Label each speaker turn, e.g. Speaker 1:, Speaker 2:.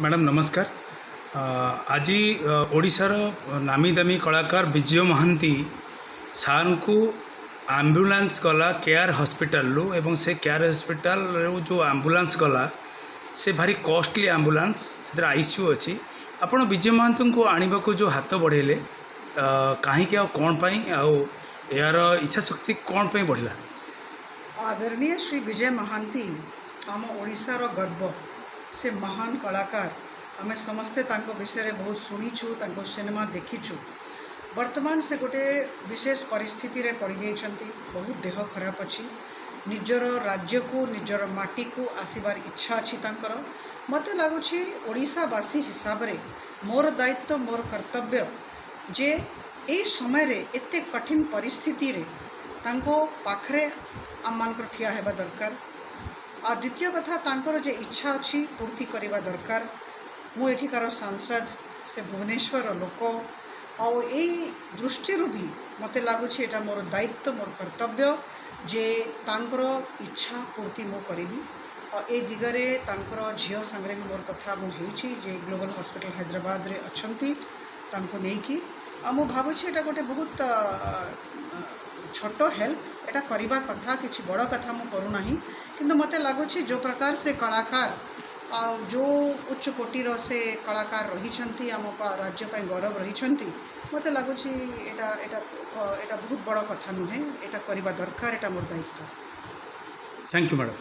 Speaker 1: Madam, ନମସ୍କାର। ଆଜି ଓଡ଼ିଶାର ନାମୀ ଦାମୀ କଳାକାର ବିଜୟ ମହାନ୍ତି ସାର୍ଙ୍କୁ ଆମ୍ବୁଲାନ୍ସ ଗଲା କେୟାର ହସ୍ପିଟାଲରୁ ଏବଂ ସେ କେୟାର ହସ୍ପିଟାଲରୁ ଯେଉଁ ଆମ୍ବୁଲାନ୍ସ ଗଲା, ସେ ଭାରି କଷ୍ଟଲି ଆମ୍ବୁଲାନ୍ସ, ସେଥିରେ ଆଇସିୟୁ ଅଛି। ଆପଣ ବିଜୟ ମହାନ୍ତିଙ୍କୁ ଆଣିବାକୁ ଯେଉଁ ହାତ ବଢ଼େଇଲେ, କାହିଁକି ଆଉ କ'ଣ ପାଇଁ ଆଉ ଏହାର ଇଚ୍ଛା ଶକ୍ତି କ'ଣ ପାଇଁ ବଢ଼ିଲା?
Speaker 2: ଆଦରଣୀୟ ଶ୍ରୀ ବିଜୟ ମହାନ୍ତି ଆମ ଓଡ଼ିଶାର ଗର୍ବ। ସେ ମହାନ କଳାକାର। ଆମେ ସମସ୍ତେ ତାଙ୍କ ବିଷୟରେ ବହୁତ ଶୁଣିଛୁ, ତାଙ୍କ ସିନେମା ଦେଖିଛୁ। ବର୍ତ୍ତମାନ ସେ ଗୋଟେ ବିଶେଷ ପରିସ୍ଥିତିରେ ପଡ଼ିଯାଇଛନ୍ତି। ବହୁତ ଦେହ ଖରାପ ଅଛି। ନିଜର ରାଜ୍ୟକୁ, ନିଜର ମାଟିକୁ ଆସିବାର ଇଚ୍ଛା ଅଛି ତାଙ୍କର। ମୋତେ ଲାଗୁଛି ଓଡ଼ିଶାବାସୀ ହିସାବରେ ମୋର ଦାୟିତ୍ୱ, ମୋର କର୍ତ୍ତବ୍ୟ ଯେ ଏଇ ସମୟରେ ଏତେ କଠିନ ପରିସ୍ଥିତିରେ ତାଙ୍କ ପାଖରେ ଆମମାନଙ୍କର ଠିଆ ହେବା ଦରକାର। ଆଉ ଦ୍ୱିତୀୟ କଥା, ତାଙ୍କର ଯେ ଇଚ୍ଛା ଅଛି ପୂର୍ତ୍ତି କରିବା ଦରକାର। ମୁଁ ଏଠିକାର ସାଂସଦ, ସେ ଭୁବନେଶ୍ୱରର ଲୋକ। ଆଉ ଏଇ ଦୃଷ୍ଟିରୁ ବି ମୋତେ ଲାଗୁଛି ଏଇଟା ମୋର ଦାୟିତ୍ୱ, ମୋର କର୍ତ୍ତବ୍ୟ ଯେ ତାଙ୍କର ଇଚ୍ଛା ପୂର୍ତ୍ତି ମୁଁ କରିବି। ଆଉ ଏ ଦିଗରେ ତାଙ୍କର ଝିଅ ସାଙ୍ଗରେ ବି ମୋର କଥା ମୁଁ ହେଇଛି, ଯେ ଗ୍ଲୋବାଲ୍ ହସ୍ପିଟାଲ ହାଇଦ୍ରାବାଦରେ ଅଛନ୍ତି, ତାଙ୍କୁ ନେଇକି। ଆଉ ମୁଁ ଭାବୁଛି ଏଇଟା ଗୋଟେ ବହୁତ ଛୋଟ ହେଲ୍ପ, ଏଇଟା କରିବା କଥା। କିଛି ବଡ଼ କଥା ମୁଁ କରୁନାହିଁ, କିନ୍ତୁ ମୋତେ ଲାଗୁଛି ଯେଉଁ ପ୍ରକାର ସେ କଳାକାର ଆଉ ଯେଉଁ ଉଚ୍ଚ କୋଟିର ସେ କଳାକାର ରହିଛନ୍ତି, ଆମ ରାଜ୍ୟ ପାଇଁ ଗୌରବ ରହିଛନ୍ତି, ମୋତେ ଲାଗୁଛି ଏଇଟା ବହୁତ ବଡ଼ କଥା ନୁହେଁ। ଏଇଟା କରିବା ଦରକାର, ଏଇଟା ମୋର ଦାୟିତ୍ୱ।
Speaker 1: Thank you, madam.